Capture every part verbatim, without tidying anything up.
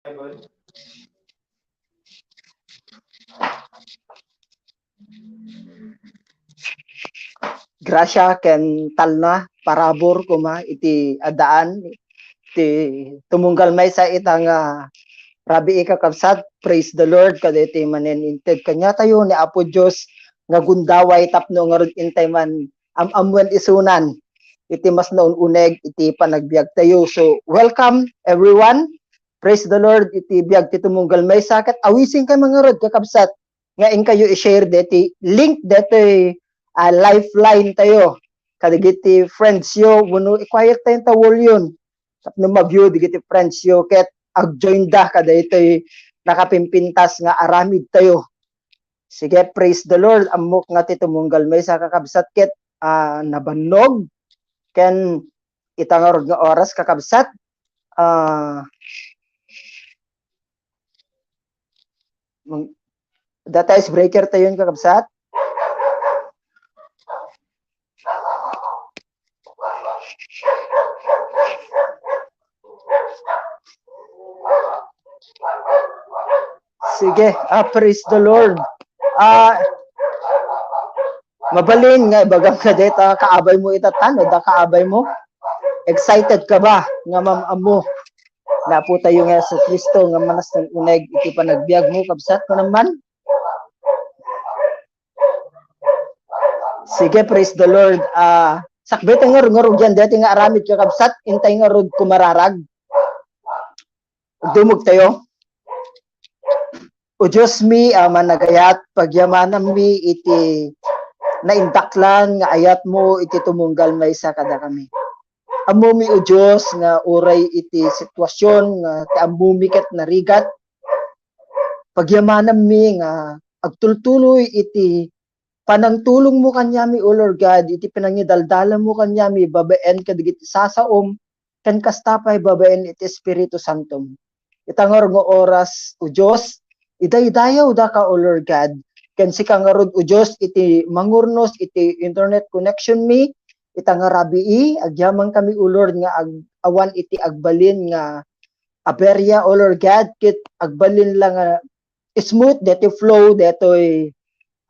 Grasia ken talna, parabur koma iti addaan ti tumunggal maysa ita nga rabii, kakabsat. Praise the Lord kadagiti manen inted kaniatayo ni Apo Dios nga gundaway tapno ngarud intay man am-ammoen isunan iti mas naun-uneg iti panagbiagtayo. So, welcome everyone. Praise the Lord iti biag ti tumunggal maysa ket awisenkayo man ngarud, kakabsat, nga inkayo i-share deti link detoy, ah, lifeline tayo kadagiti friends yo wenno i-quiet tayo ta volume tapno ma-view dagiti friends yo ket ag-join da kadaytoy nakapimpintas nga aramid tayo. Sige, praise the Lord. Ammok nga ti tumunggal maysa, kakabsat, ket, ah, nabannog ken ita ngarud nga oras, kakabsat, ah, mang-, data icebreaker tayon, kakabsat. Sige, ah, praise the Lord. Ah, mabalin nga ibagam kadayta, kaabay mo ita, tano da kaabay mo? Excited ka ba nga mam-ammo nga Apo tayo nga Jesu-Cristo nga manas nang uneg iti panagbiag mo, kabsat, kunam man? Sige, praise the Lord. Ah, sakbay tayo nga ngarud-ngarud yan, deti nga aramid, kakabsat, intay ngarud kumararag. Dumog tayo. O Dios mi, Ama nagayat, pagyamanam mi iti naindaklan nga ayat mo iti tumunggal maysa kadakami. Ammo mi, O Dios, nga uray iti sitwasyon nga ti ammo mi ket narigat, pagyamanam mi nga agtultuloy iti panangtulong mo kaniami, O Lord God, iti pinangidaldala mo kaniami babaen kadagiti sasaom, ken kasta pay babaen iti Espiritu Santom. Ita ngarud nga oras, O Dios, idaydayaw daka, O Lord God, ken sika ngarud, O Dios, iti mangurnos iti internet connection mi, ita nga rabii, agyaman kami, O Lord, nga ag-, awan iti agbalin nga aberya, O Lord God, ket agbalin la nga smooth deti flow detoy,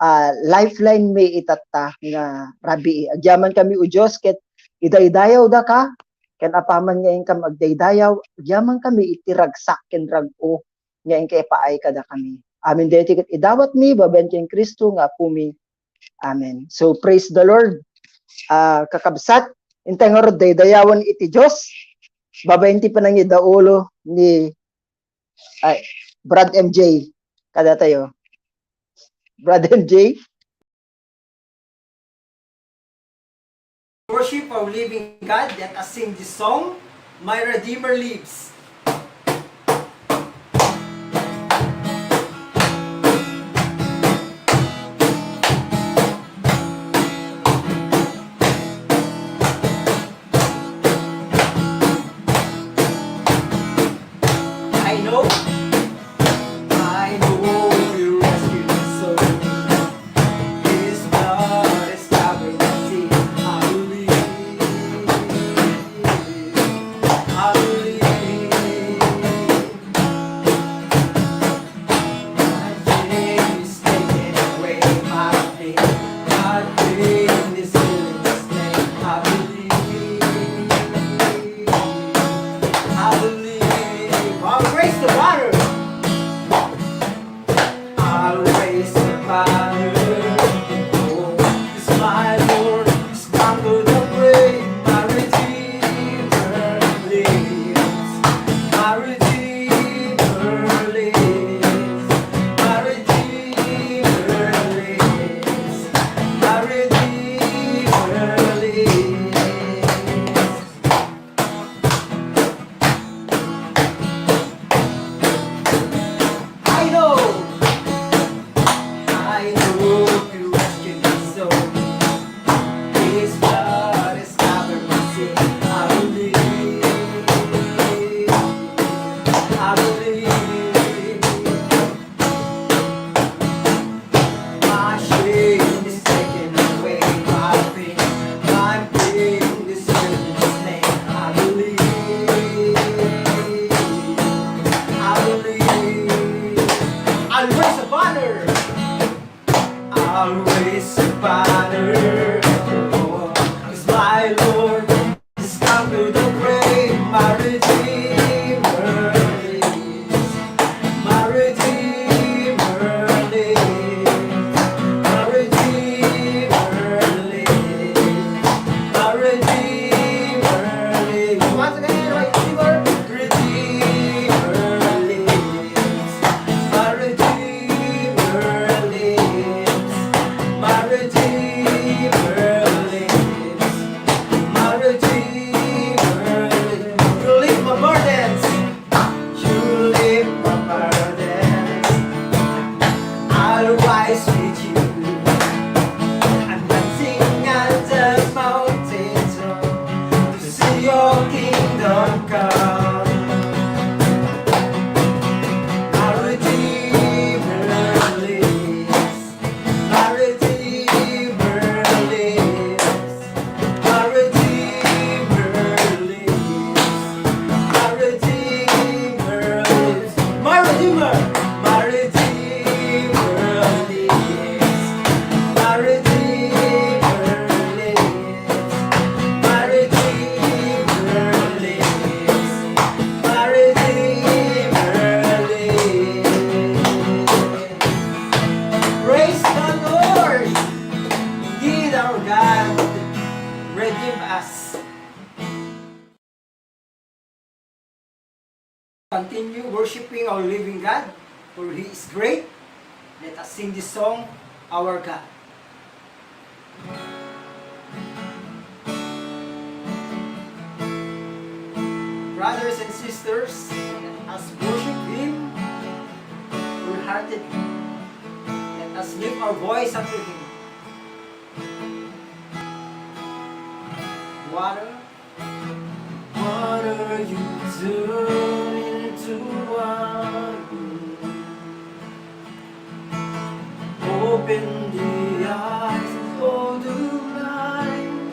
ah, lifeline mi itatta nga rabii. Agyaman kami, O Dios, ket idaydayaw daka, ken apaman nga inkam agdaydayaw, agyaman kami iti ragsak ken rag-o nga inka ipaay kadakami. Amin deti ket idawat mi babaen ken Cristo nga Apo mi. Amen. So, praise the Lord. Ah, kakabsat, intay ngarud daydayawen iti Dios babaen ti panangidaulo ni, ay, Brad M J. Kada tayo. Brad M J. Worship our living God. Let us sing this song, My Redeemer Lives. I know, I know you rescued my soul. His blood is covering my sin. I believe, I believe. My shame is taken away, my pain. My pain is healing this name. I believe. I believe. I'll raise the banner. I'll raise the banner. Oh, 'cause my Lord is conquered the grave. My Redeemer lives. My Redeemer lives. My Redeemer lives. My Redeemer lives. continue worshiping our living God, for He is great. Let us sing this song, Our God. Brothers and sisters, let us worship Him wholeheartedly. Let us lift our voice unto Him. Water, water, you turn into wine. Open the eyes of the blind.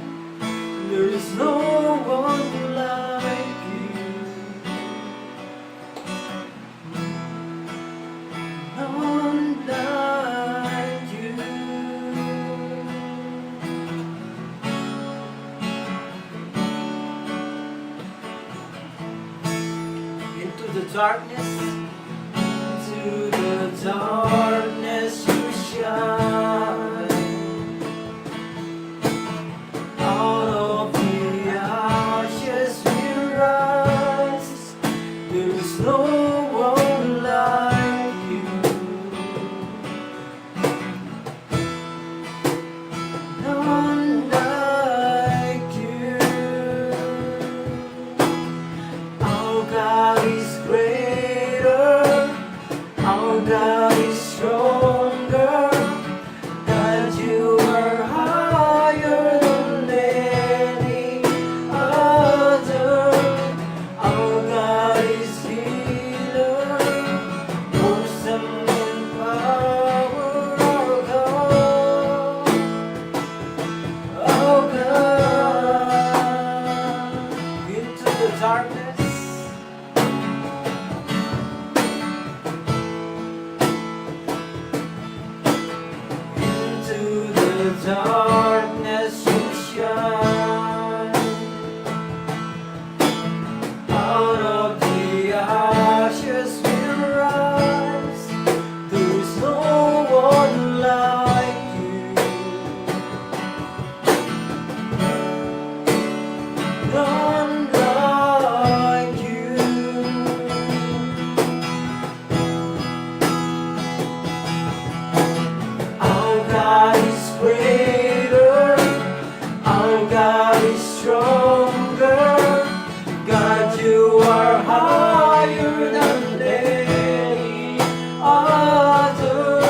There's no one like you. None like you. Into the darkness, into the darkness you shine. Out of the ashes we rise. There's no one like you. None like you. Our God is greater. Our God is stronger. God, you are higher than any other. Our God is healer, awesome in power, our God. Our God. Into the darkness, into the darkness you shine. Out of the ashes we rise. There's no one like you. None like you. Our God is greater. Our God is stronger. God, you are higher than any other.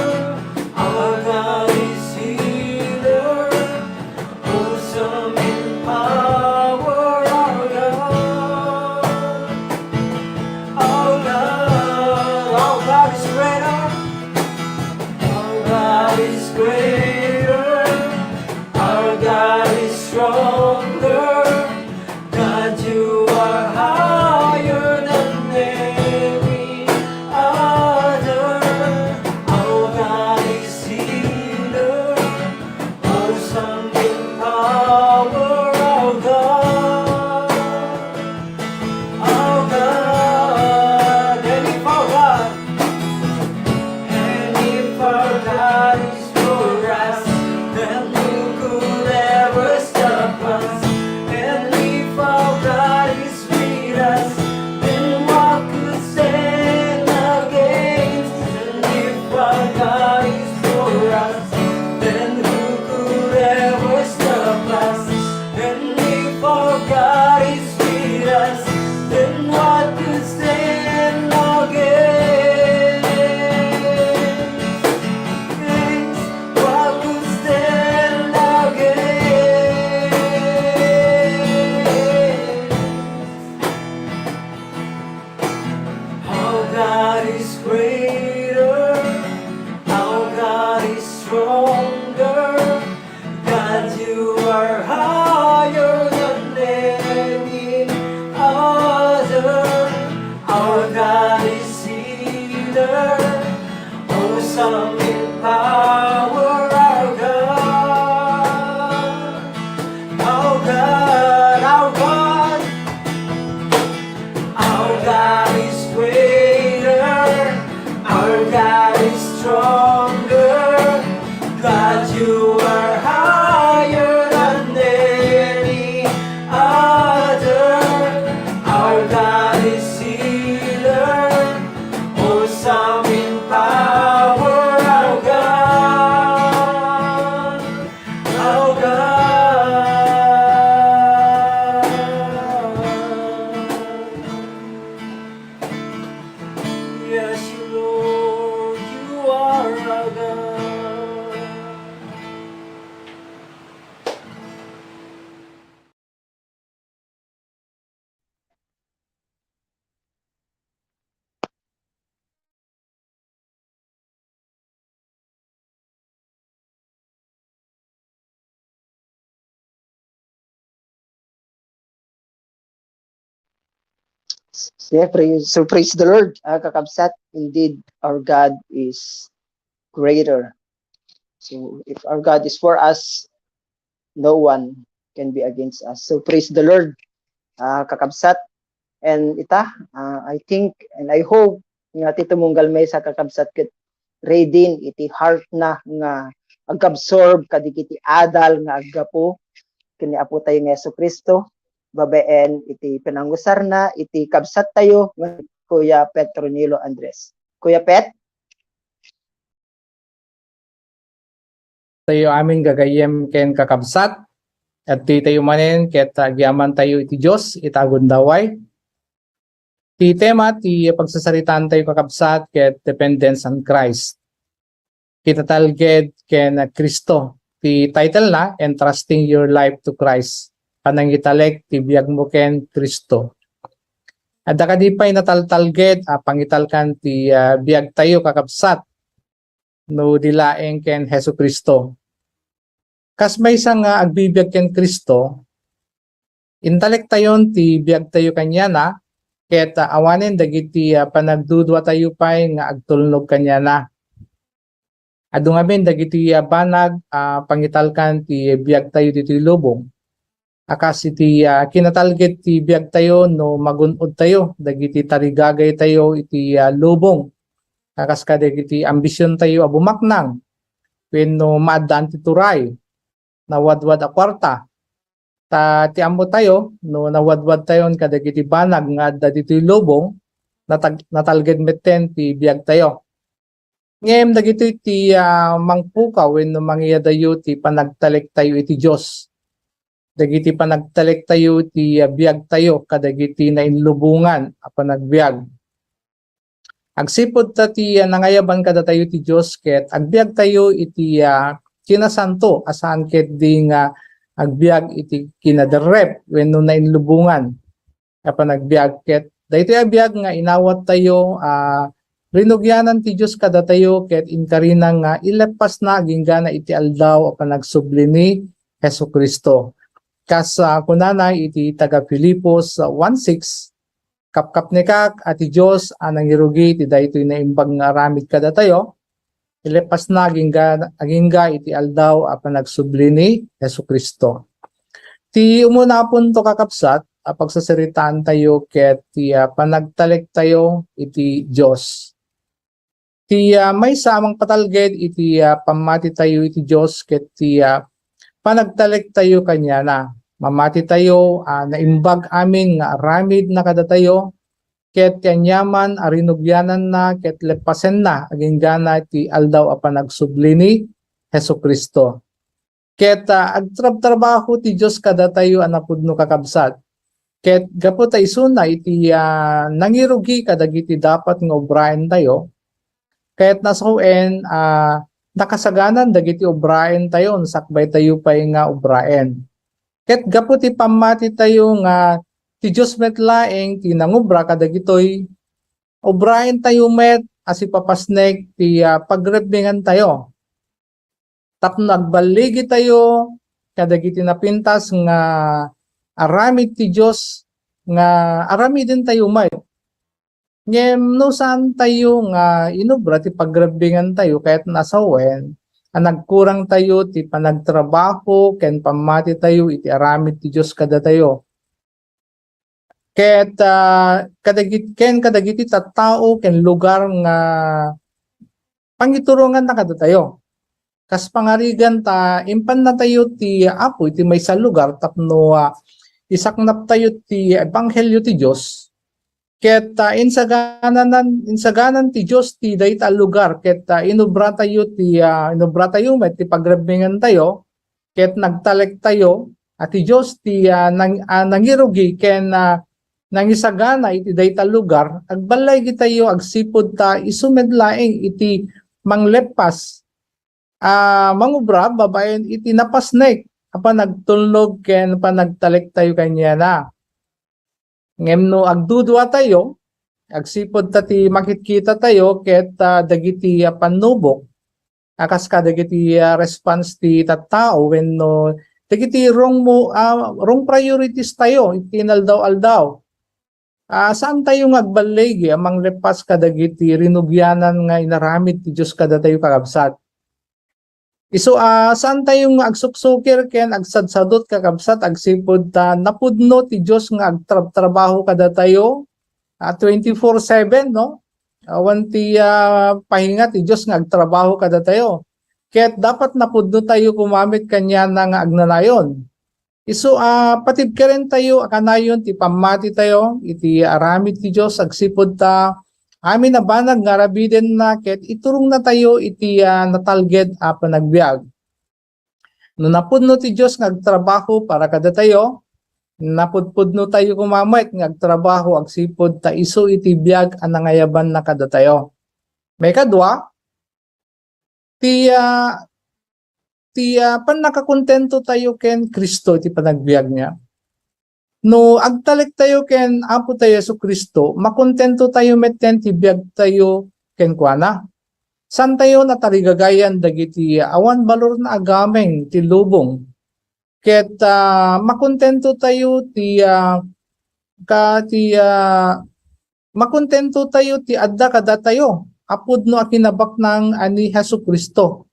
Our God is healer. Awesome in power, our God. Our God, our God is greater. Our God is greater. Our God is stronger. God, you are higher than any other. Our God is healer. Awesome in power, our God. Our God. And if our God, and if our God is for us, then who could ever stop us? And if our God is with us, then what could stand against? And if our God is for us, then who could ever stop us? And if our God is with us, then what could stand against? What could stand against? Our God is greater. Our God is stronger. God, you are higher than any other. Our God is healer. Awesome in power, our God. Our God, our God. Our God is greater. Yes, Lord, you are our God. Yeah, praise, so praise the Lord, ah, kakabsat. Indeed, our God is greater. So, if our God is for us, no one can be against us. So, praise the Lord, ah, kakabsat. And ita, ah, I think and I hope nga ti tumunggal maysa, kakabsat, ket ready iti heart na nga ag-absorb kadagiti adal nga aggapu ken ni Apo tayo nga Jesu-Cristo, babaen iti panangusarna iti kabsat tayo nga Kuya Petronilo Andres. Kuya Pet? Tayo amin gagayyem ken kakabsat, adtoy tayo manen ket agyaman tayo iti Dios ita a gundaway. Ti tema ti pagsasaritaan tayo, kakabsat, ket dependence on Christ. Kinatalged ken Cristo ti title na, Entrusting Your Life to Christ. Panangitalek ti biagmo ken Cristo. Adda kadi pay nataltalged a pangitalkan ti, ah, biag tayo, kakabsat, no di laeng ken Jesu-Cristo. Kas maysa nga agbibiag ken Cristo, intalektayon ti biag tayo kaniana, ket, ah, awanen dagiti, ah, panagdudua tayo pay nga agtulnog kaniana. Adu ngamin dagiti, ah, banag a pangitalkan ti biag tayo ditoy lubong. A kas iti, ah, kinatalged ti biag tayo no magun-od tayo dagiti tarigagay tayo iti, ah, lubong. A kas kadagiti ambision tayo a bumaknang wenno maaddaan ti turay, nawadwad a kuarta. Ta ti ammo tayo, no nawadwad tayon kadagiti banag nga adda ditoy lubong, natag-, natalged metten ti biag tayo. Ngem dagitoy ti, ah, mangpukaw wenno mangiyadayo ti panagtalek tayo iti Dios. Dagiti panagtalek tayo ti, ah, biag tayo kadagiti nainlubongan a panagbiag. Agsipud ta ti, ah, nangayaban kadatayo ti Dios ket agbiag tayo iti, ah, kinasanto a saan ketdi nga agbiag iti kinaderrep wenno nainlubongan a panagbiag. Ket daytoy a biag nga inawat tayo, ah, rinugianan ti Dios kadatayo ket inkarina nga ileppasna agingga iti aldaw a panagsubli ni Jesu-Cristo. Kas, ah, kunana iti taga Filipos, ah, one six, "Kapkapnekak a ti Dios a nangirugi ti daytoy naimbag nga aramid kadatayo, ileppasna agingga, agingga iti aldaw a panagsubli ni Jesu-Cristo." Ti umuna a punto, kakabsat, a pagsasaritaan tayo ket ti, ah, panagtalek tayo iti Dios. Ti, ah, maysa a mangpatalged iti, ah, pammati tayo iti Dios ket ti, ah, panagtalek tayo kaniana. Mamati tayo, ah, naimbag amin nga aramid na kadatayo, ket ti aniaman a rinugiananna ket leppasenna agingga ti aldaw a panagsubli ni Jesu-Cristo. Ket, ah, agtrabtrabaho ti Dios kadatayo a napudno, kakabsat. Ket gapu ta isuna iti, ah, nangirugi kadagiti dapat nga obraentayo, ket nasawen, ah, nakasaganan dagiti obraentayo no sakbaytayo pay nga obraen. Ket gapu ti pammatitayo nga ti Dios met laeng ti nangubra kadagitoy, obraentayo met a sipapasnek ti, ah, pagrebbingantayo tapno agballigitayo kadagiti napintas nga aramid ti Dios nga aramidentayo met. Ngem no saantayo nga inubra ti pagrebbingantayo ket nasawen a nagkurangtayo ti panagtrabaho ken pammatitayo iti aramid ti Dios kadatayo. Ket, ah, kadagit-, ken kadagiti tattao ken lugar nga pangituronganna kadatayo. Kas pangarigan ta, impannatayo ti Apo iti maysa a lugar tapno, ah, isaknaptayo ti ebanghelio ti Dios. Ket, ah, insagananan, insaganan ti Dios ti dayta a lugar, ket, ah, inubratayo ti, ah, inubratayo met ti pagrebbingantayo, ket nagtalektayo a ti Dios ti, ah, nang-, ah, nangirugi ken, ah, nangisagana iti dayta lugar, agballigitayo agsipud ta isu met laeng iti mangleppas a mangubra babaen iti napasnek a panagtulnog ken panagtalektayo kaniana. Ngem no agduduatayo, agsipud ta ti makitkitatayo ket, ah, dagiti, ah, pannubok, a kas kadagiti, ah, response ti tattao wenno dagiti wrong mo-, ah, wrong priorities tayo iti inaldaw-aldaw. Ah, saan tayo nga agballigi a mangleppas kadagiti rinugianan nga inaramid ti Dios kadatayo, kakabsat. Isu a saan tayo nga agsuksukir ken agsadsadot, kakabsat, agsipud ta napudno ti Dios nga agtrabtrabaho kadatayo, ah, twenty-four seven, no? Awan ti, ah, pahinga ti Dios nga agtrabaho kadatayo. Ket dapat napudno tayo koma met kaniana nga agnanayon. Isu a patibkerentayo a kanayon ti pammatitayo iti aramid ti Dios agsipud ta amin a banag nga arabidenna ket iturongnatayo iti, ah, natalged a panagbiag. No napudno ti Dios nga agtrabaho para kadatayo, napudpudnotayo koma met nga agtrabaho agsipud ta isu iti biag a nangayabanna kadatayo. Maikadua, ti, ah, ti, ah, pannakakontento tayo ken Cristo iti panagbiag niya. No agtalektayo ken Apo tayo Jesu-Cristo, makontento tayo metten ti biag tayo kenkuana. Saan tayo natarigagayan dagiti awan balorna a gameng ti lubong. Ket, ah, makontento tayo ti, ah, ka-, ti, ah, makontento tayo ti adda kadatayo a pudno a kinabaknang a ni Jesu-Cristo.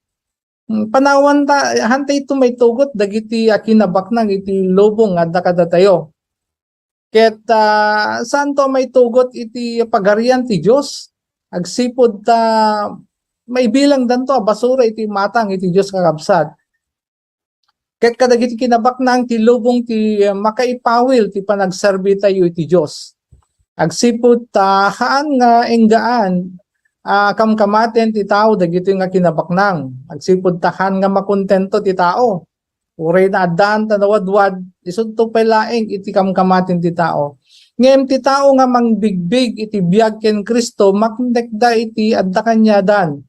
Hmm, panawan ta, hantay ito maitugot dagiti a kinabaknang iti lubong nga adda kadatayo. Ket, ah, saanto a maitugot iti Pagarian ti Dios? Agsipud ta maibilangdanto a basura iti imatang iti Dios, kakabsat. Ket kadagiti kinabaknang ti lubong ti makaipawil ti panagserbitayo iti Dios. Agsipud ta haan nga enggaan a kamkamaten ti tao dagitoy nga kinabaknang. Agsipud ta haan nga makontento ti tao. Uray naaddaan ta nawadwad, isunto pay laeng iti kamkamaten ti tao. Ngem ti tao nga mangbigbig iti biag ken Cristo, maknekda iti adda kaniadan.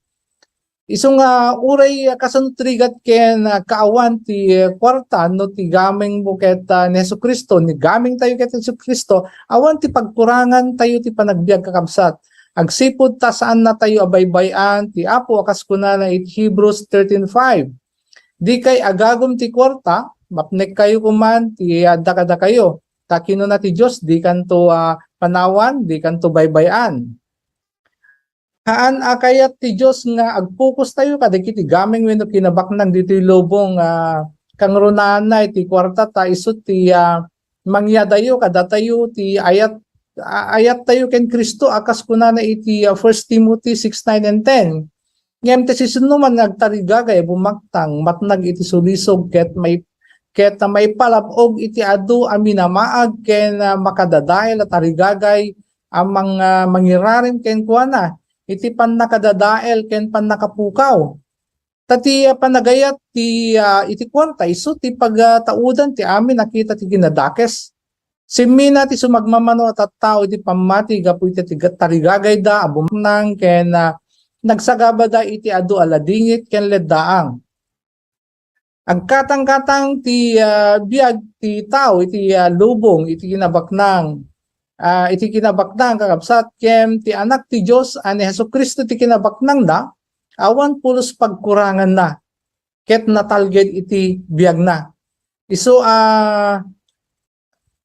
Isu nga uray kasano ti rigat ken, ah, kaawan ti, eh, kuarta no ti gameng mo ket, ah, ni Jesu-Cristo, ni gameng tayo ket Jesu-Cristo, awan ti pagkurangan tayo ti panagbiag, kakabsat. Agsipud ta saan natayo a baybay-an ti Apo a kas kunana iti Hebrews thirteen five. Dikay agagum ti kuarta, mapnekkayo koman ti adda kadakayo. Ta kinuna ti Dios, dikanto, ah, panawan, dikanto baybay-an. Haan a kayat ti Dios nga agpokus tayo kadagiti gameng wenno kinabaknang ditoy lubong, ah, kangrunaanna iti kuarta ta isu ti, ah, mangyadayo kadatayo ti ayat, a-, ayattayo ken Cristo a kas kunana iti, ah, First Timothy six nine and ten. Ngem ti siasino man nga agtarigagay a bumagtang matnag iti sulisog ket mai-, ket maipalab-og iti adu a minamaag ken, ah, makadadael a tarigagay a mang-, ah, mangirarim kenkuana iti pannakadadael ken pannakapukaw. Ta ti, ah, panagayat ti, ah, iti kuarta isu ti pagataudan ti amin a kita ti kinadakes. Simmina ti sumagmamano a tattao iti pammati gapu iti tiga-, tarigagayda a bumnang ken, ah, nagsagabada iti adu a ladingit ken leddaang. Agkatangkatang ti, ah, biag ti tao iti, ah, lubong iti kinabaknang, ah, iti kinabaknang, kakabsat, ken ti Anak ti Dios a ni Jesu-Cristo ti kinabaknangna, awan pulos pagkuranganna, ket natalged iti biagna. Isu a,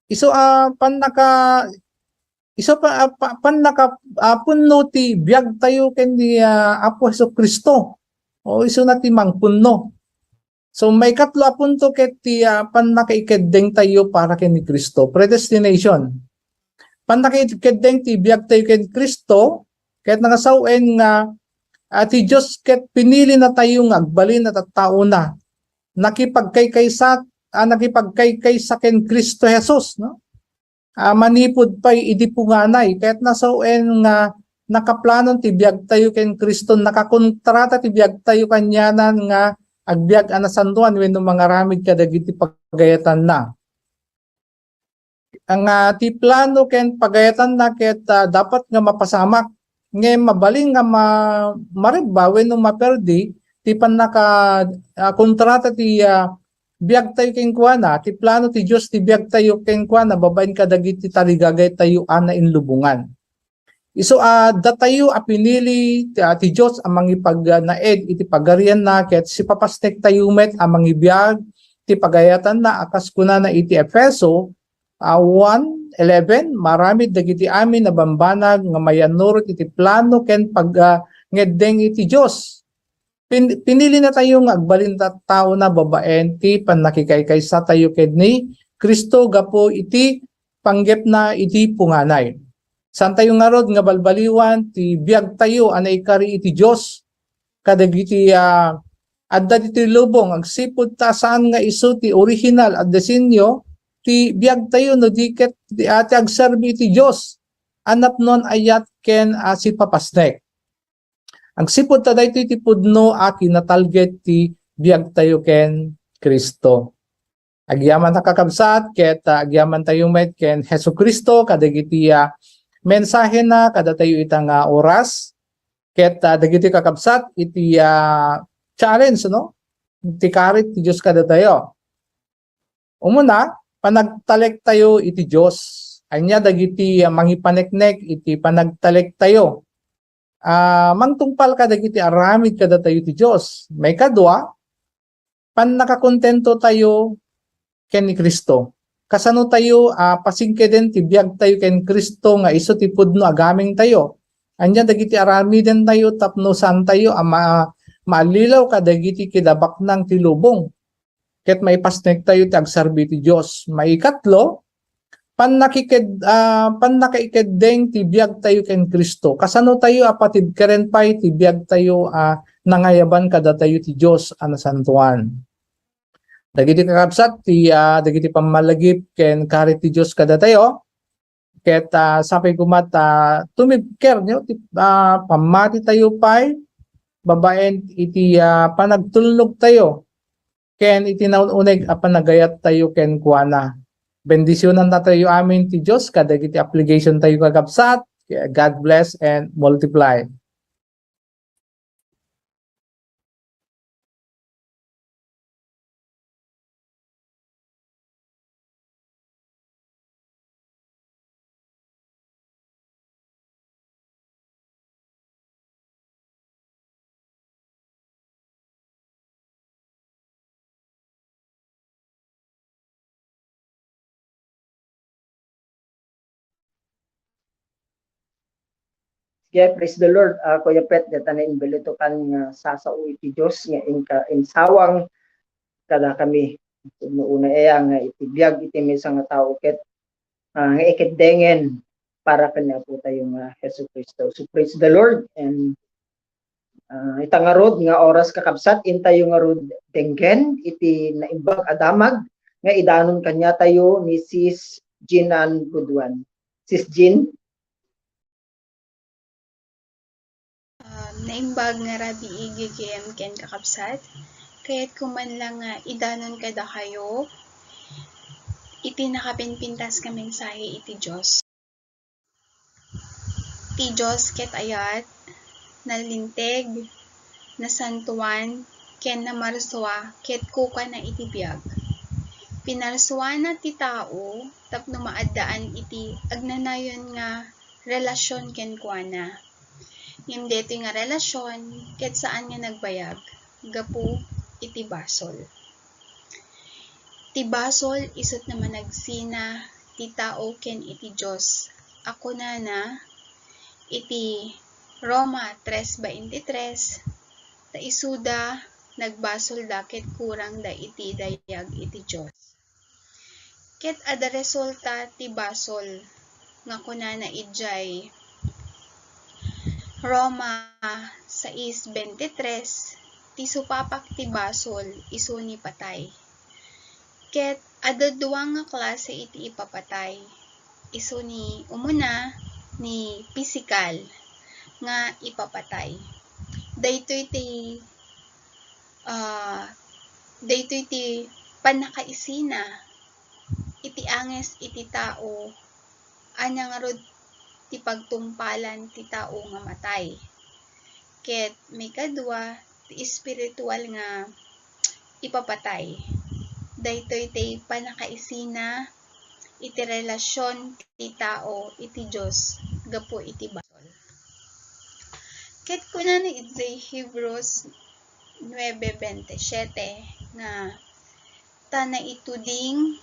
isu a pannaka-, isu pa, a, pa, pannaka-, a, punno ti biagtayo ken ni, ah, Apo Jesu-Cristo. O, isuna ti mangpunno. So, maikatlo a punto ket ti, ah, pannakaikeddengtayo para ken ni Cristo. Predestination. Pannakaikeddeng ti biagtayo ken Cristo, ket nakasawen nga, ah, ti Dios ket pinilinatayo nga agbalin a tattaona. Nakipagkaykaysa, ah, nakipagkaykaysa ken Cristo Jesus, no? Ah, manipud pay idi punganay, ket nasawen nga nakaplanon ti biagtayo ken Cristo, nakakontrata ti biagtayo kanianan nga agbiag a nasantoan wenno mangaramid kadagiti pagayatanna. nga ti plano ken pagayatanna ket, ah, dapat nga mapasamak. Ngem mabalin nga ma-, marebba wenno maperdi ti pannaka-, ah, kontrata ti, ah, biagtayo kenkuana, ti plano ti Dios ti biagtayo kenkuana babaen kadagiti tarigagaytayo a nainlubongan. Isu a datayo a pinili ti, ah, ti Dios a mangipagnaed iti pagarianna ket sipapasnektayo met a mangibiag ti pagayatanna a kas kunana iti Efeso, ah, one eleven, maaramid dagiti amin a bambanag nga mayannurot iti plano ken pag-, ah, ngeddeng iti Dios. Pin-, pinilinatayo nga agbalin tattaona babaen ti pannakikaykaysa tayo ken ni Cristo gapu iti panggepna iti punganay. Saantayo ngarud nga balbaliwan ti biagtayo a naikari iti Dios kadagiti, ah, adda ditoy lubong agsipud ta saan nga isu ti original a disenyo ti biagtayo no di ket ti, ah, ti agserbi iti Dios a napnoan ayat ken, ah, sipapasnek. Agsipud ta daytoy ti pudno a kinatalget ti biagtayo ken Cristo. Agyaman ta, kakabsat, ket, ah, agyamantayo met ken Jesu-Cristo kadagiti, ah, mensahena kadatayo ita nga oras. Ket, ah, dagiti kakabsat iti, ah, challenge, no? Ti karit ti Dios kadatayo. Umuna, panagtalektayo iti Dios. Ania dagiti, ah, mangipaneknek iti panagtalektayo? Ah, mangtungpal kadagiti aramid kadatayo ti Dios. Maikadua, pannakakontentotayo ken ni Cristo. Kasano tayo, ah, pasingkeden ti biagtayo ken Cristo nga isu ti pudno a gamengtayo? Ania dagiti aramidentayo tapno saantayo a ma-, maallilaw kadagiti kinabaknang ti lubong? Ket maipasnektayo ti agserbi ti Dios. Maikatlo, pannakiked-, ah, pannakaikeddeng ti biagtayo ken Cristo. Kasano tayo a patibkeren pay ti biagtayo a nangayaban kadatayo ti Dios a nasantoan? Dagiti kakabsat, ti, ah, dagiti pammalagip ken karit ti Dios kadatayo, ket, ah, sapay koma ta tumibker, no, ti, ah, pammatitayo pay babaen iti, ah, panagtulnogtayo ken iti naun-uneg a panagayattayo kenkuana. Bendisionannatayo amin ti Dios kadagiti obligationtayo, kakabsat. God bless and multiply. Yeah, praise the Lord. Ah, Kuya Pet, deta na imbeletokan nga sasao iti Dios nga inka-, insawang kadakami. No una iya nga iti biag iti maysa nga tao ket, ah, nga ikeddengen para ken ni Apotayo nga Jesu-Cristo. So, praise the Lord, and, ah, ita ngarud nga oras, kakabsat, intayo ngarud denggen iti naimbag a damag nga idanon kaniatayo ni Sis Jean Ann Goodwan. Sis Jean? Um, naimbag nga rabii gagayyem ken kakabsat, kayatko man lang nga idanon kadakayo iti nakapinpintas nga mensahe iti Dios. Ti Dios ket ayat, nalinteg, nasantoan, ken namarsua ket kukana iti biag. Pinarsuana ti tao tapno maaddaan iti agnanayon nga relasion kenkuana. Ngem daytoy nga relasion ket saan nga nagbayag gapu iti basol. Ti basol isu't namanagsina ti tao ken iti Dios a kunana iti Roma tres veintitrés, ta isuda nagbasolda ket kurangda iti dayag iti Dios. Ket adda resulta ti basol nga kunana idiay Roma sais veintitrés, ti supapak ti basol isu ni patay. Ket adda dua nga klase iti ipapatay. Isu ni umuna ni pisikal nga ipapatay. Daytoy ti, ah, daytoy ti pannakaisina iti anges iti tao, ania ngarud ti pagtungpalan ti tao nga matay? Ket maikadua, ti espiritual nga ipapatay. Daytoy ti pannakaisina iti relasyon ti tao iti Dios gapu iti basol. Ket kunana idiay Hebreos nuebe bente siete nga, "Ta naituding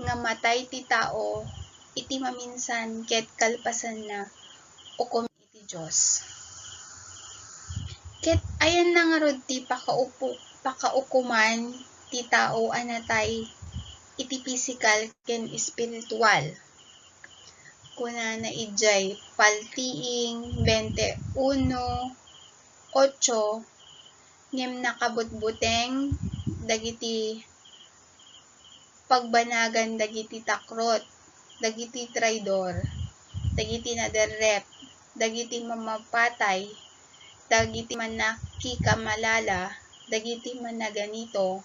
nga matay ti tao iti maminsan ket kalpasanna, ukom iti Dios." Ket ayanna ngarud ti pakaupu-, pakaukoman ti tao a natay iti pisikal ken espiritual. Kunana idiay Paltiing bente uno, otso, ngem nakabutbuteng dagiti pagbanagan dagiti takrot, dagiti traidor, dagiti naderrep, dagiti mamapatay, dagiti mannakikamalala, dagiti managanito,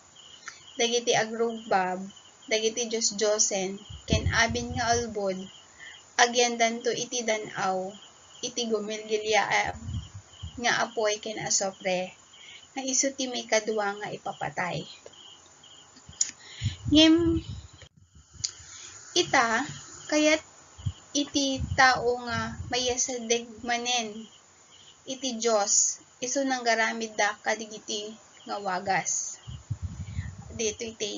dagiti agrugbab, dagiti diosdiosen, ken amin nga ulbod, agyandanto iti dan-aw, iti gumilgiliaab nga apuy ken asupre, nga isu ti maikadua nga ipapatay. Ngem ita, kayat iti tao nga mayasideg manen iti Dios, isu nanggaramidda kadagiti nga wagas. Ditoy ti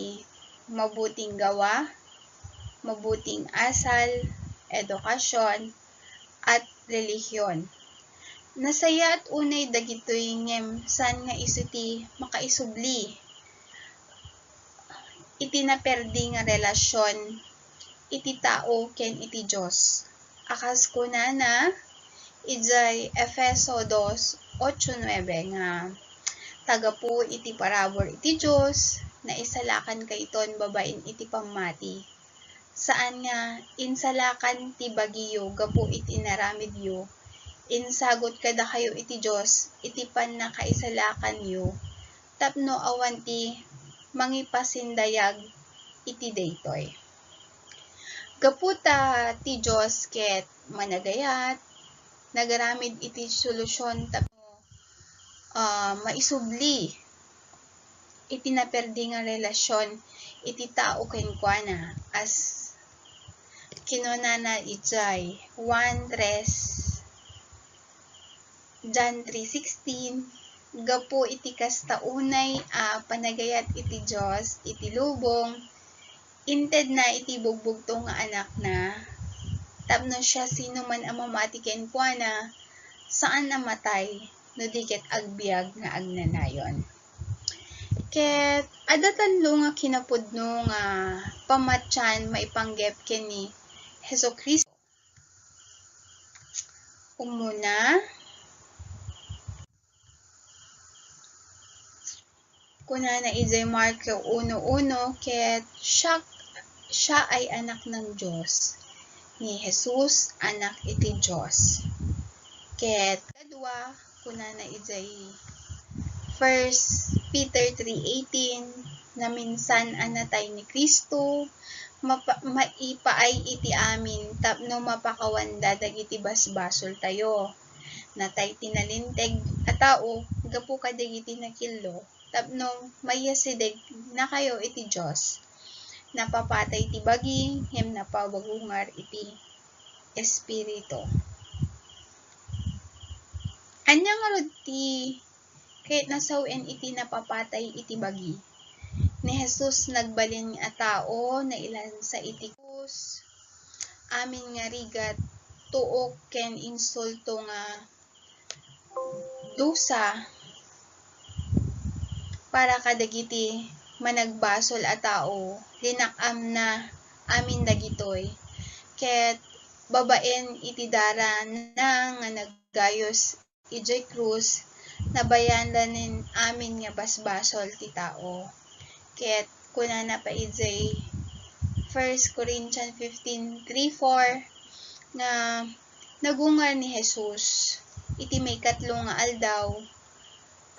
mabuting gawa, mabuting asal, edukasion, at relihiyon. Nasayaat unay dagitoy ngem saan nga isu ti makaisubli iti naperdi nga relasyon iti tao ken iti Dios. A kas kunana idiay Efeso dos, otso, nuebe nga, "Ta gapu iti parabur iti Dios, naisalakan kayton babaen iti pammati." Saan nga insalakan ti bagiyo gapu iti inaramidyo. Insagut kadakayo iti Dios iti pannakaisalakanyo tapno awan ti mangipasindayag iti daytoy. Gapu ta ti Dios ket managayat, nagaramid iti solusion tapno, ah, maisubli iti naperdi nga relasyon iti tao kenkuana, as kinunana idiay Juan tres, John three sixteen, "Gapu iti kasta unay a panagayat iti Dios iti lubong, intedna iti bugbugto nga Anakna, tapno siasinoman a mamati kenkuana, saan a matay, no di ket agbiag nga agnanayon." Ket adda tallo nga kinapudno nga pamatian maipanggep ken ni Jesu-Cristo. Umuna, kunana idiay Mark uno uno, ket siak, siya ay Anak ng Dios, ni Jesus, Anak iti Dios. Ket kadua, kunana idiay First Peter three eighteen, "Naminsan a natay ni Cristo, mapa-, maipaay iti amin tapno mapakawanda dagiti basbasoltayo." Natay ti nalinteg a tao gapu kadagiti nakillo tapno mayasidegnakayo iti Dios. Napapatay ti bagi, ngem napabagungar iti Espiritu. Ania ngarud ti ket nasawen iti napapatay iti bagi? Ni Jesus nagbalin a tao, nailansa iti krus. Amin nga rigat, tuok ken insulto nga dusa para kadagiti managbasol a tao, linak-amna amin dagitoy. Ket babaen iti darana nga naggayos idiay krus, nabayalanen amin nga basbasol ti tao. Ket kunana pay idiay First Corinthians fifteen three four nga nagungar ni Jesus iti maikatlo nga aldaw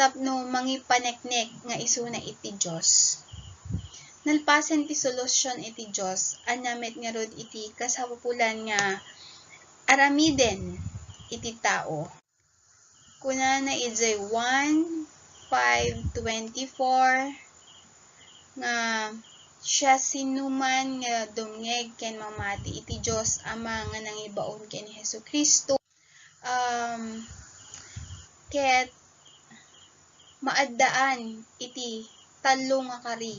tapno mangipaneknek nga isuna iti Dios. Nalpasen ti solusion iti Dios, ania met ngarud iti kasapulan nga aramiden iti tao? Kunana idiay one five twenty-four nga siasinoman nga dumngeg ken mamati iti Dios Ama nga nangibaon ken ni Jesu-Cristo, um, ket maaddaan iti tallo nga kari,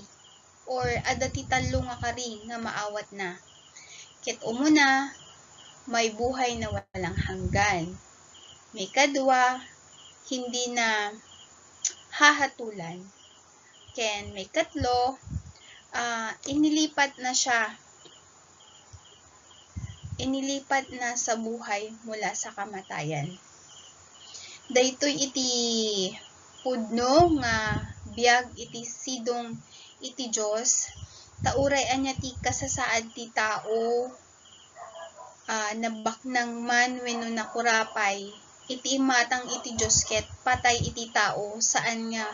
or adda ti tallo nga kari nga maawatna. Ket umuna, may buhay na walang hanggan. Maikadua, hindi na hahatulan. Ken maikatlo, ah, inilipat na siya. Inilipat na sa buhay mula sa kamatayan. Daytoy iti pudno nga biag iti sidong iti Dios, ta uray ania ti kasasaad ti tao, ah, nabaknang man wenno nakurapay, iti imatang iti Dios ket patay iti tao, saan nga,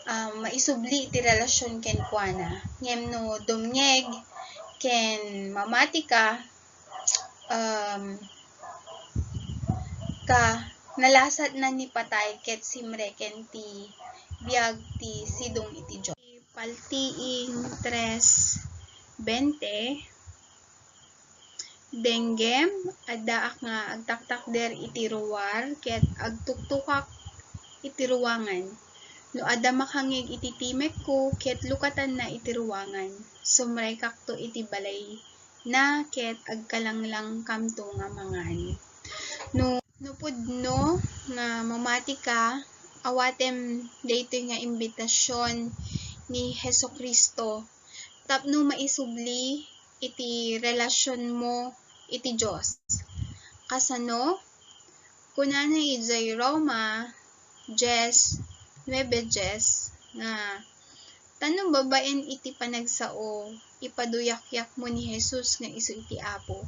ah, maisubli ti relasion kenkuana. Ngem no dumngeg ken mamati ka, um, ka, nalasatna ni patay ket simreken ti biag ti sidong iti Dios. Paltiing tres bente, denggem, addaak nga agtaktakder iti ruar ket agtuktokak iti ruangan. No adda makangngeg iti timekko ket lukatanna iti ruangan, sumrekakto iti balay na ket agkalanglangkamto nga mangan. No, no pudno nga mamati ka, awatem daytoy nga imbitasion ni Jesu-Cristo tapno maisubli iti relasionmo iti Dios. Kasano? Kunana idiay Roma dies, nuebe dies nga, "Tano babaen iti panagsao, ipaduyakyak mo ni Jesus nga isu iti Apo,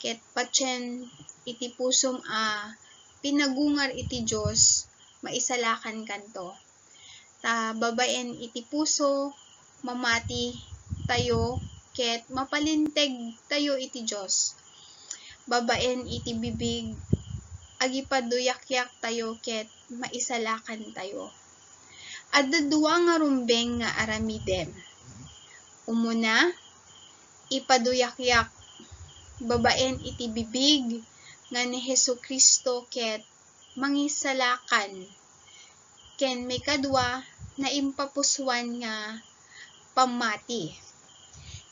ket patien iti pusom a pinagungar iti Dios, maisalakankanto." Ta babaen iti puso, mamati tayo ket mapalinteg tayo iti Dios. Babaen iti bibig, agipaduyakyak tayo ket maisalakan tayo. Adda dua nga rumbeng nga aramidem. Umuna, ipaduyakyak babaen iti bibig nga ni Jesu-Cristo ket mangisalakan. Ken maikadua, naimpapusoan nga pammati.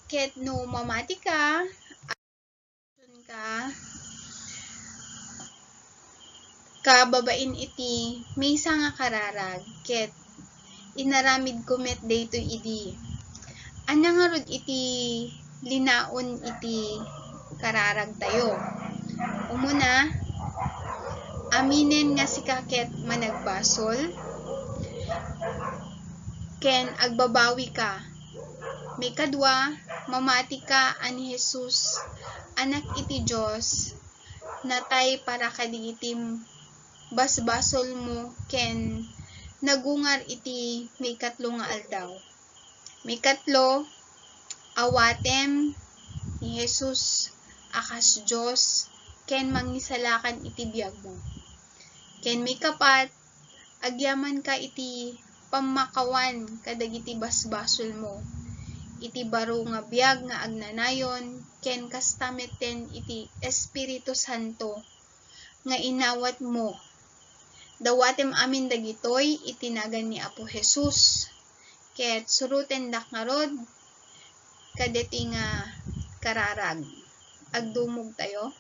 Ket no mamati ka, ka, ka babaen iti maysa nga kararag, ket inaramidko met daytoy idi. Ania ngarud iti linaon iti kararagtayo? Umuna, aminen nga sika ket managbasol ken agbabawi ka. Maikadua, mamati ka a ni Jesus, Anak iti Dios, natay para kadagiti basbasolmo ken nagungar iti maikatlo nga aldaw. Maikatlo, awatem ni Jesus a kas Dios ken Mangisalakan iti biagmo. Ken maikapat, agyamanka iti pammakawan kadagiti basbasolmo, iti baro nga biag nga agnanayon, ken kasta metten iti Espiritu Santo nga inawatmo. Dawatem amin dagitoy iti nagan ni Apo Jesus, ket surotendak ngarud kadaytoy nga kararag. Agdumog tayo.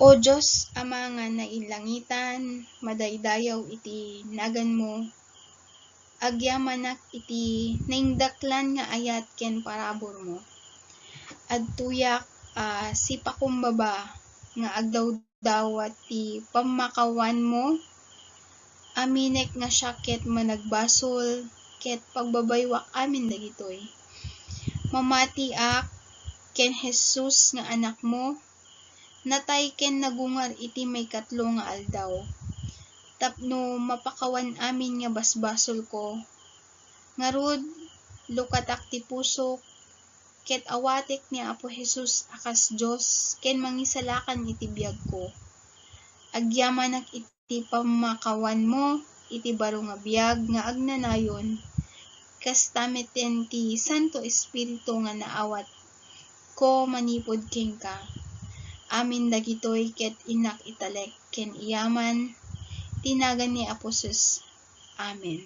O Dios, Ama nga nailangitan, madaydayaw iti naganmo. Agyamanak iti naindaklan nga ayat ken paraburmo. Adtoyak a sipakumbaba nga agdawdawat ti pammakawanmo. Aminek nga siak ket managbasol, ket pagbabaywak amin dagitoy. Mamatiak ken Jesus nga Anakmo, natay ken nagungar iti maikatlo nga aldaw, tapno mapakawan amin nga basbasolko. Ngarud, lukatak ti pusok, ket awatek ni Apo Jesus a kas Dios ken Mangisalakan iti biagko. Agyamanak iti pammakawanmo iti baro nga biag nga agnanayon, kasta metten ti Santo Espiritu nga naawatko manipud kenka. Amin dagitoy ket innak italek ken iyaman ti nagan ni Apo Jesus. Amen.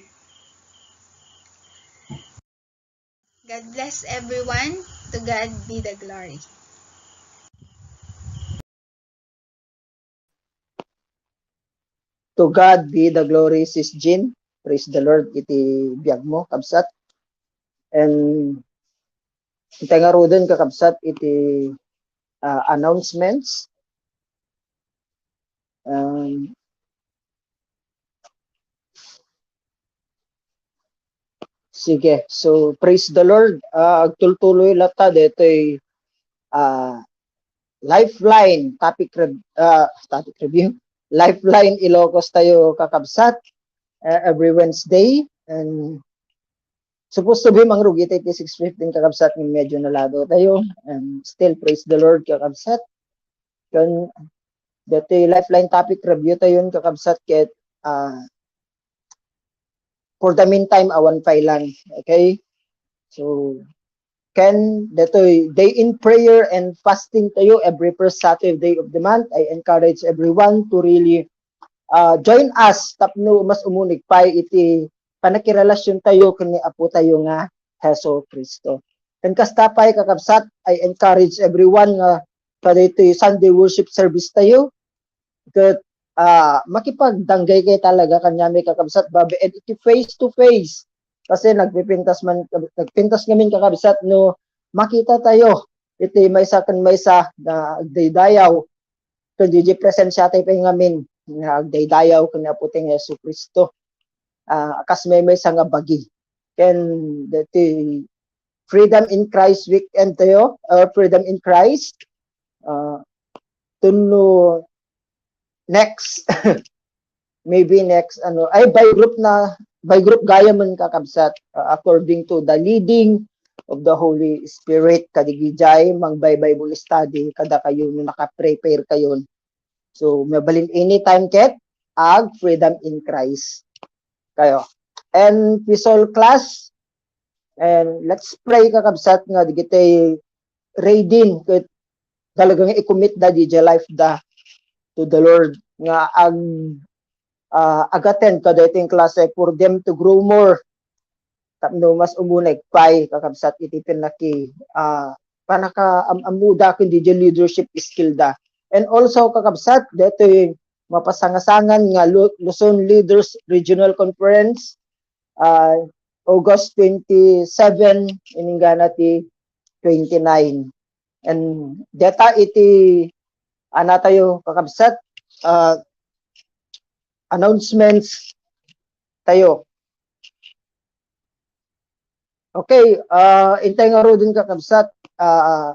God bless everyone. To God be the glory. To God be the glory, Sis Jean. Praise the Lord iti biag mo, kabsat. And intay ngaruden, kakabsat, iti ah, announcements. Um, sige, so praise the Lord. Ah, agtultuloy latta detoy ah, Lifeline topic rev- ah, topic review. Lifeline Ilocos tayo, kakabsat, ah, every Wednesday, and supposed to be mangrugi tayo ti six fifteen, kakabsat, nga medyo nalado tayo, and still praise the Lord, kakabsat. Ken deti Lifeline topic review tayon, kakabsat, ket ah, for the meantime, awan pay lang. Okay? So, ken detoy day in prayer and fasting tayo every first Saturday of the month. I encourage everyone to really uh, join us tapno mas umunig pay iti panakirelasyon tayo ken ni Apo tayo nga Hesu Kristo. Ken kasta pay, kakabsat, I encourage everyone nga kadaytoy Sunday worship service tayo ket ah, makipagdanggay kay talaga kaniami, kakabsat, babaen iti face to face. Kasi nagpipintas man, nagpintas ngamin, kakabsat, no makita tayo iti maysa ken maysa nga agdaydayaw ken diay presensia tayo pay ngamin nga agdaydayaw ken ni Apo tayo nga Jesu-Cristo. Ah, kas maymaysa nga bagi. Ken deti Freedom in Christ weekend tayo, or Freedom in Christ. Ah, tunno next, maybe next, ano, ay, by group na, by group gayam, kakabsat, ah, according to the leading of the Holy Spirit. Kadagijay, mangbay Bible study kadakayo no naka-prepare kayon. So, mabalin anytime ket ag Freedom in Christ kayo. And P S O L class, and let's pray, kakabsat, nga dagiti reading ket talaga nga i-commit da diay life da to the Lord nga ag ah, ag-attend kadaytoy klase for them to grow more tapno mas umunek pay, kakabsat, iti pinaki ah, panaka am-ammoda ken diay leadership skill da. And also, kakabsat, detoy mapasangasangan nga Lu- Luzon Leaders Regional Conference, ah, August twenty-seven inggana ti twenty-nine. And deta iti anatayo, kakabsat, ah, announcements tayo. Okay, ah, intay ngaruden, kakabsat, ah,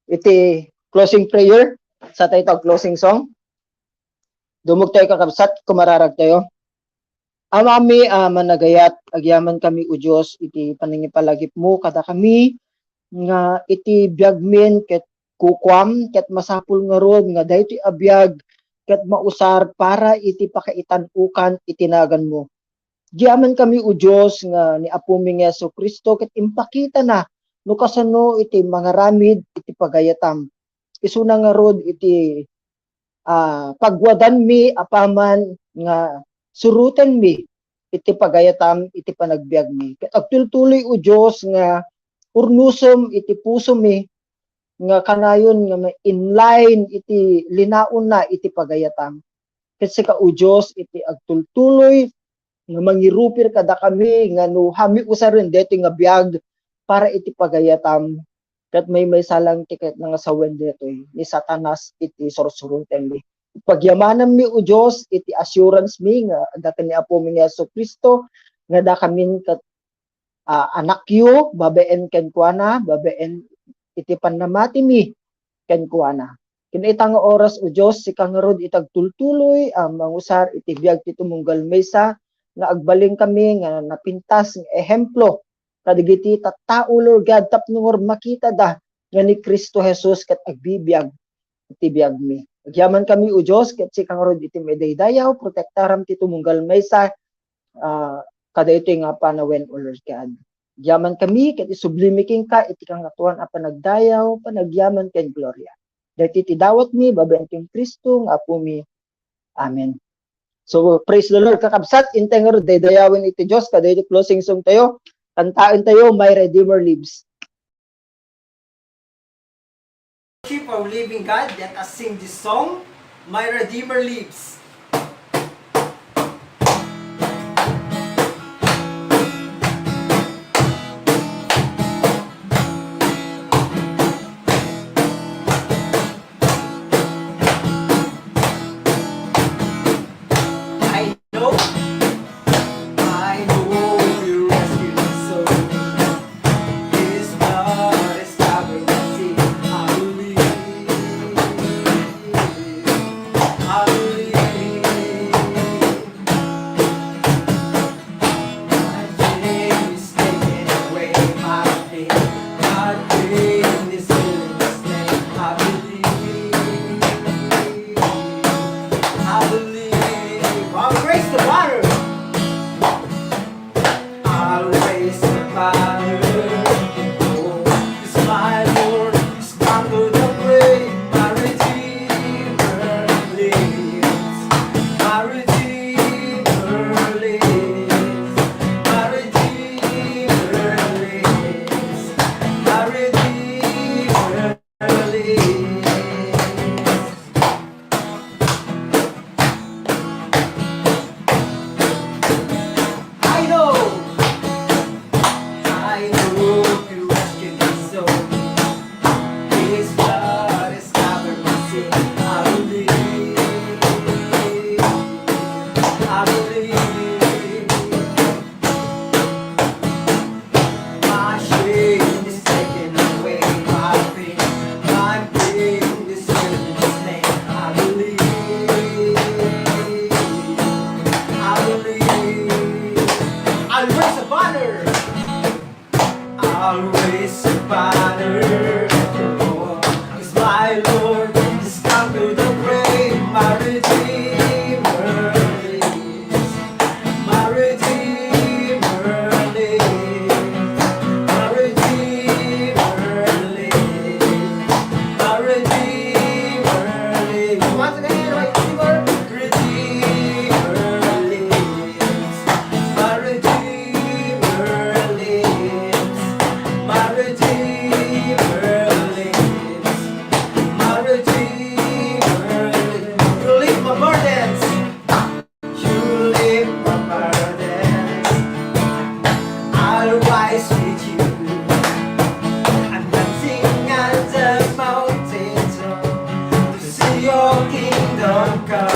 iti closing prayer, sa tayo closing song. Dumog tayo, kakabsat, kumararag tayo. Amami a managayat, agyamankami, O Dios, iti panangipalagipmo kadakami, nga iti biagmin ket kukuam, ket masapul ngarud nga daytoy a biag ket mausar para iti pakaitan-okan iti naganmo. Agyamankami, O Dios, nga ni Apomi nga Jesu-Cristo ket impakitana no kasano iti mangaramid iti pagayatam. Isuna ngarud iti ah, pagwadanmi apaman nga surotenmi iti pagayatam iti panagbiagmi. Ket agtultuloy, O Dios, nga urnosem iti pusomi nga kanayon nga ma-inline iti linaonna iti pagayatam. Ket sika, O Dios, iti agtultuloy nga mangirupir kadakami nga no hami usaren daytoy nga biag para iti pagayatam, ket maymaysa lang ti ket nga sawen daytoy ni Satanas iti sursurotenmi. Pagyamananmi, O Dios, iti assurance mi nga adda ken ni Apomi nga Jesu-Cristo, nga dakamin ket ah, anakyo, babaen kenkuana, babaen iti pannamatimi kenkuana. Ken ita nga oras, O Dios, sika ngarud iti agtultuloy a mangusar iti biag ti tumunggal maysa nga agbalin kami nga napintas nga ehemplo kadagiti tattao, Lord God, tapno nga makitada nga ni Cristo Jesus ket agbibiag iti biagmi. Agyaman kami, O Dios, ket sika ngarud iti maidaydayaw, protektaram ti tumunggal maysa, ah, kadaytoy nga panawen, O Lord God. Agyaman kami ket isublimi kenka iti kangatoan a panagdayaw, panagyaman ken gloria. Daytoy ti dawatmi babaen ken Cristo nga Apomi. Amen. So, praise the Lord, kakabsat, intay ngarud daydayawen iti Dios, kadaytoy closing song tayo. Kantaen tayo, My Redeemer Lives. Worship our living God. Let us sing this song, My Redeemer Lives. I know, I know you rescued my soul. His blood has covered my sin. I believe, I believe. My shame is taken away by faith. My pain is healed in His name. I believe. I believe. I'll praise the Father. I'll praise the Father. Oh, He's my Lord. He's conquered the grave. My Redeemer lives. My Redeemer lives. My Redeemer lives. My Redeemer lives. I know, I know you rescued my soul. His blood has covered my sin. I believe, I believe. My shame is taken away by faith. My pain is healed in His name. I believe. I believe. I'll raise a banner. I'll raise a banner. Oh, 'cause my Lord has conquered the grave. My Redeemer lives. My Redeemer lives. My Redeemer lives. My Redeemer lives. Once again, my Redeemer, Redeemer lives. My Redeemer lives. My Redeemer lives. My Redeemer lives. You lift my burdens. You lift my burdens. I'll rise with you. I'm dancing at the mountain top to see your kingdom come.